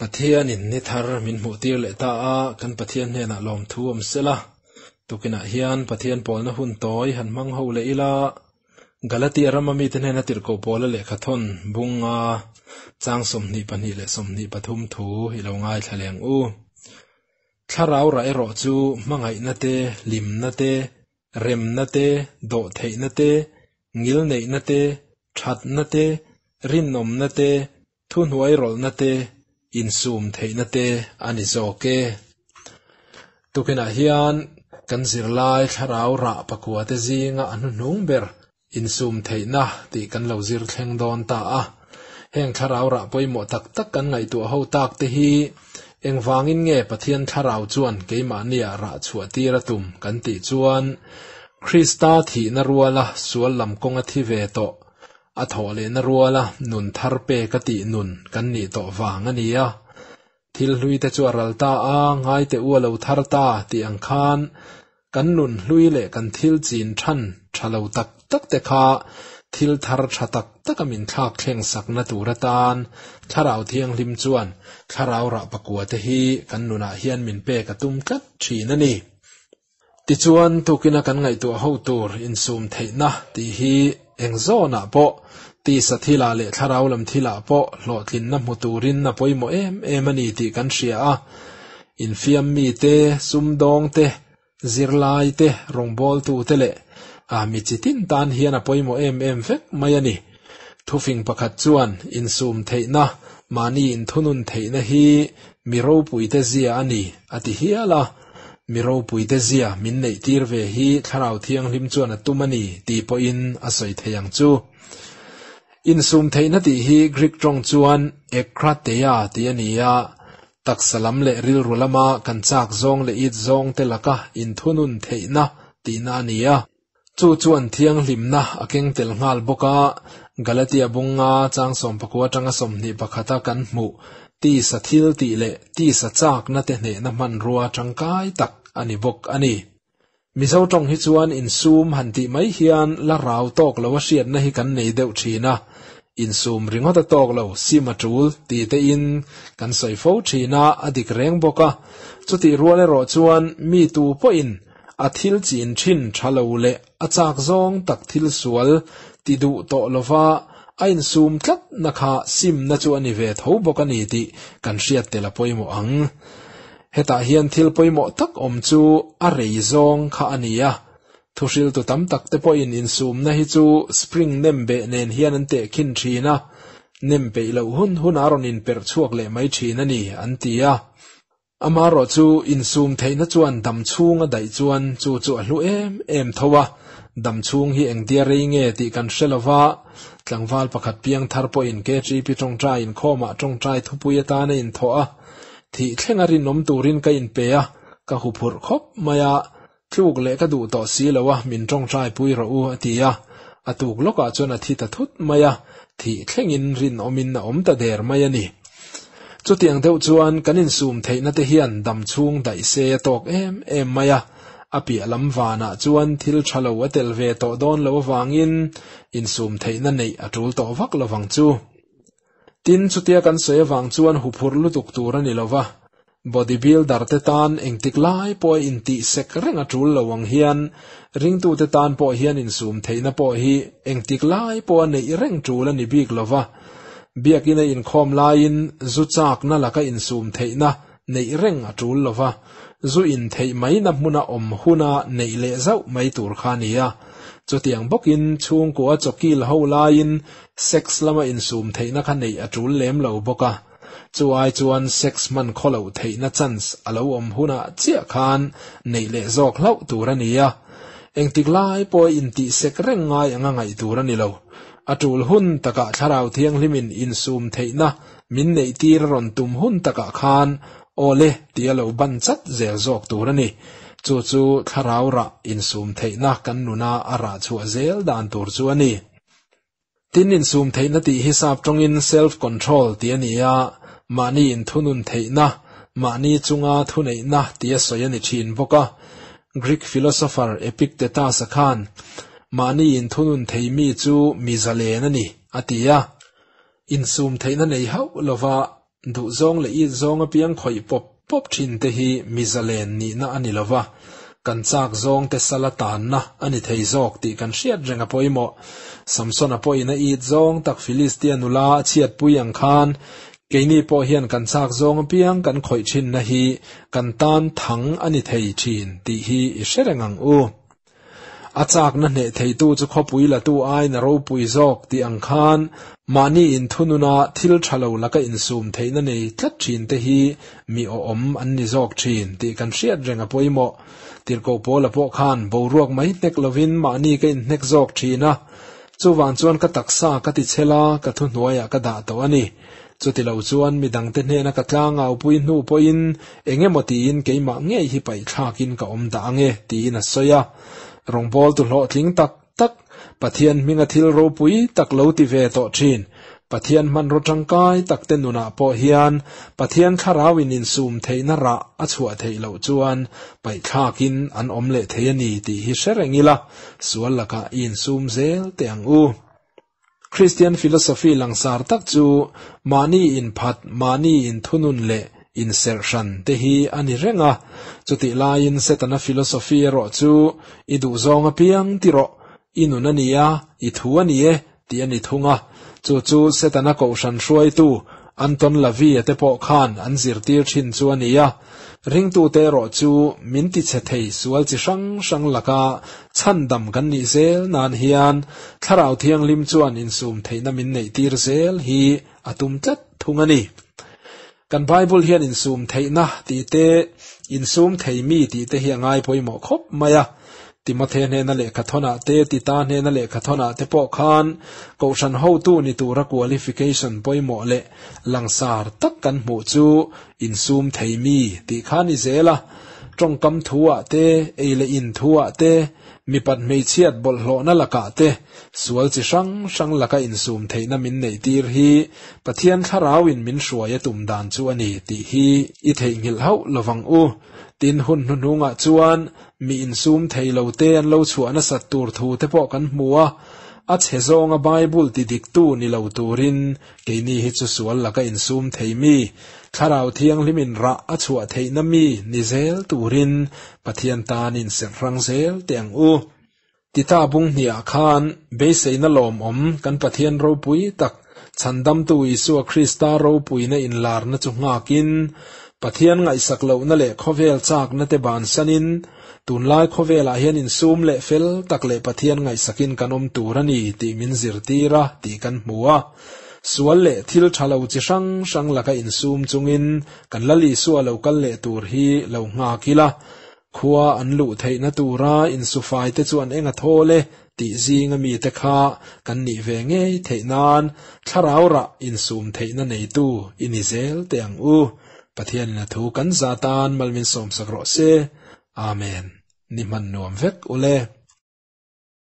Pathianin ni thar min hmuhtir leh ta a, kan Pathian hnenah lawmthu awm sela. Tukinah hian Pathian pawlna hun tawi han hmang ho leh ila, Galatia rama mite hnena tirhkoh pawla lehkhathawn bunga chang 22 leh 23 thu i lo ngaithla leng u. Thlarau rah erawh chu hmangaihna te, hlimna te, remna te, dawhtheihna te, ngilneihna te, thatna te, rinawmna te, thuhnuairawlhna te, insum theihna te a ni zawk e. Tukinah hian kan zirlai thlarau rah pakua te zinga a hnuhnung ber insum theihna tih kan lo zir thleng dawn ta a. Heng thlarau rah pawimawh tak tak kan ngaihtuah ho tak te hi engvangin nge Pathian thlarau chuan keimahniah rah chhuah tir a tum kan tih chuan Krista thihna ruala sual lam kawnga thi ve tawh a thawh lehna ruala nun thar pek a tih nun kan nih tawh vang a ni a. Thil hlui te chu a ral ta a, ngai teh u a lo thar ta tih ang khan kan nun hlui leh kan thil chin than tha lo tak tak te kha thil thar tha tak taka min thlak thleng sakna tur atan Thlarau Thianghlim chuan Thlarau rah pakua te hi kan nunah hian min pek a tum tlat thin a ni. Tichuan, tukina kan ngaihtuah ho tur insum theihna tih hi eng zawnah pawh, tisa thilah leh thlarau lam thilah pawh hlawhtlinna hmu turin a pawimawh em em a ni tih kan hria a. Infiam mite, sumdawng te, zirlai te, rawngbawltu te leh a mi chi tin tan hian a pawimawh em em vek mai a ni. Thufing pakhat chuan insum theihna, mahni inthunun theihna hi mi ropuite zia a ni a ti hial a. Mi ropuite zia min neih tir ve hi Thlarau Thianghlim chuan a tum a ni tih pawhin a sawi thei ang chu. Insum theihna tih hi Greek tawng chuan ekrateia tih a ni a, taksa lam leh rilru lama kan chak zawng leh it zawng te laka inthunun theihna tihna a ni a. Chu chuan thianghlimna a keng tel nghal bawk a, Galatia bunga chang 19 atanga 21 a kan hmuh tisa thil tih leh tisa chakna te hnehna hmanrua tangkai tak a ni bawk a ni. Mizo tawng hi chuan insum han tih mai hian la rau tawk lo a hriatna hi kan nei deuh thin a, insum ringawt a tawk lo, sim a tul ti te in kan sawi fo thin a, a dik reng bawk a. Chutih rual erawh chuan mi tu pawhin A thil chin thin tha lo leh a chak zawng tak thil sual ti duh tawh lova a insum tlat na kha simna chu a ni ve tho bawk a ni tih kan hriat tel a pawimawh ang. Hetah hian thil pawimawh tak awm chu a rei zawng kha a ni a. Thuhriltu tam tak te pawhin insumna hi chu spring nem beh nen hian an tehkhin thin a, nem peih loh hun hun a rawn inperh chhuak leh mai thin a ni an ti a. Amaherawh chu insum theihna chuan dam chhung a daih chuan chu chu a hlu em em tho a, dam chhung hi engtia rei nge tih kan hre lova, tlangval pakhat piang thar pawhin KTP tawngtai inkhawmah tawngtai thupui atan a inthawh a, thih thleng a rinawm turin ka inpe a, ka huphurh khawp mai a, tluk leh ka duh tawh si lo a, min tawngtai pui rawh u a ti a, a tuk lawkah chuan a thi ta thut mai a, thih thlengin rinawmin a awm ta der mai a ni. Chutiang deuh chuan kan insum theihna te hian dam chhung daih se a tawk em em mai a, a piah lam vanah chuan thil tha lo a tel ve tawh dawn lo avangin insum theihna neih a tul tawh vak lovang chu. Tin, chutia kan sawi avang chuan huphurh lutuk tur a ni lova, body builder te tan engtik lai pawh a intih sek reng a tul lo ang hian ringtute tan pawh hian insum theihna pawh hi engtik lai pawh a neih reng tul a ni bik lova, biakina inkhawm laiin zu chakna laka insum theihna neih reng a tul lova, zu in theih maina hmuna awm huna neih leh zauh mai tur kha a ni a. Chutiang bawkin chhungkua chawkil ho laiin sex lama insum theihna kha neih a tul lem lo bawk a. Chu ai chuan sex hman khaw loh theihna chance a lo awm hunah chiah khan neih leh zawk hlauh tur a ni a. Engtik lai pawh intih sek reng ngai anga ngaih tur a ni lo. A tul hun takah Thlarau Thianghlimin insum theihna min neih tir a rawn tum hun takah khan awle tia lo ban chat zel zawk tur a ni. Chu chu thlarau rah insum theihna kan nuna a rah chhuah zel dan tur chu a ni. Tin insum theihna tih hi sap tawngin self control tih a ni a, mahni inthunun theihna, mahni chunga thuneihna tia sawi a ni thin bawk a. Greek philosopher Epictetus-a khan, Mahni inthunun thei mi chu mi zalen a ni, a ti a. Insum theihna nei hauh lova. Duhzawng leh it zawng apiang khawih pawp pawp thin te hi mi zalen nihna a ni lova, kan chak zawng te sal a tanna a ni thei zawk tih kan hriat reng a pawimawh. Samsona pawhin a it zawng tak Filistia nula a chhiatpui ang khan keini pawh hian kan chak zawng apiang kan khawih thinna hi kan tan thang a ni thei thin tih hi i hre reng ang u. A chakna hneh theitu chu khawpui latu aiin a ropui zawk tih ang khan mahni inthununa thil tha lo laka insum theihna nei tlat thin te hi mi awhawm an ni zawk thin tih kan hriat reng a pawimawh. Tirhkoh Paula pawh khan boruak mai hnek lovin mahni ka inhnek zawk thin a, chuvang chuan ka taksa ka ti chhel a, ka thuhnuaiah ka dah tawh a ni. Chuti lo chuan mi dangte hnena ka tlangaupui hnu pawhin eng emaw tiin keimah ngei hi paihthlakin ka awm dah ange tiin a sawi a. Rawngbawltu hlawhtling tak tak, Pathian hminga thil ropui tak lo ti ve tawh thin, Pathian hmanraw tangkai takte nunah pawh hian Pathian thlarauin insum theihna rah a chhuah theih loh chuan paihthlakin an awm leh thei a ni tih hi hre reng ila, sual lakah i insum zel teh ang u. Kristian philosophy langsar tak chu mahni inphat, mahni inthunun leh inserh hran te hi a ni reng a. Chutih laiin Setana philosophy erawh chu i duhzawng apiang ti rawh, i nun a ni a, i thu a ni e tih a ni thung a. Chu chu Setana kohhran hruaitu Anton LaVey-a te pawh khan an zirtir thin chu a ni a. Ringtute erawh chu min tichhe thei sual chi hrang hrang laka chhandam kan nih zel nan hian Thlarau Thianghlim chuan insum theihna min neihtir zel hi a tum tlat thung a ni. Kan Bible hian insum theihna tih te, insum thei mi tih te hi a ngai pawimawh khawp mai a. Timothe hnena lehkhathawnah te, Tita hnena lehkhathawnah te pawh khan Kohhran hotu ni tura qualification pawimawh leh langsar tak kan hmuh chu insum thei mi tih kha ni zel a. Tawngkam thuah te, ei leh in thuah te, mipat hmeichhiat bawlhhlawhna lakah te, sual chi hrang hrang laka insum theihna min neihtir hi Pathian Thlarauin min hruai a tum dan chu a ni tih hi i theihnghilh hauh lovang u. Tin, hun hnuhnungah chuan Mi insum thei lo te an lo chhuah nasat tur thu te pawh kan hmu a, a chhe zawnga Bible ti diktu ni lo turin keini hi chu sual laka insum thei mi, Thlarau Thianghlimin rah a chhuah theihna mi ni zel turin Pathian tan inserh hrang zel teh ang u. Tita bung hniah khan beiseina lawmawm kan Pathian ropui tak Chhandamtu Isua Krista ropuina inlarna chu nghakin, Pathian ngaihsak lohna leh khawvel chakna te bansanin, tunlai khawvelah hian insum leh fel tak leh Pathian ngaihsakin kan awm tur a ni tih min zirtir a tih kan hmu a. Sual leh thil tha lo chi hrang hrang laka insum chungin kan Lal Isua lo kal leh tur hi lo nghak ila, Khua an luh theihna tura insufaite chu an eng a thawl e tih zinga mite kha kan nih ve ngei theih nan thlarau rah insum theihna neitu i ni zel teh ang u. Pathianin a thu kan za tan mal min sawmsak rawh se. Amen. Ni hman nuam vek ule.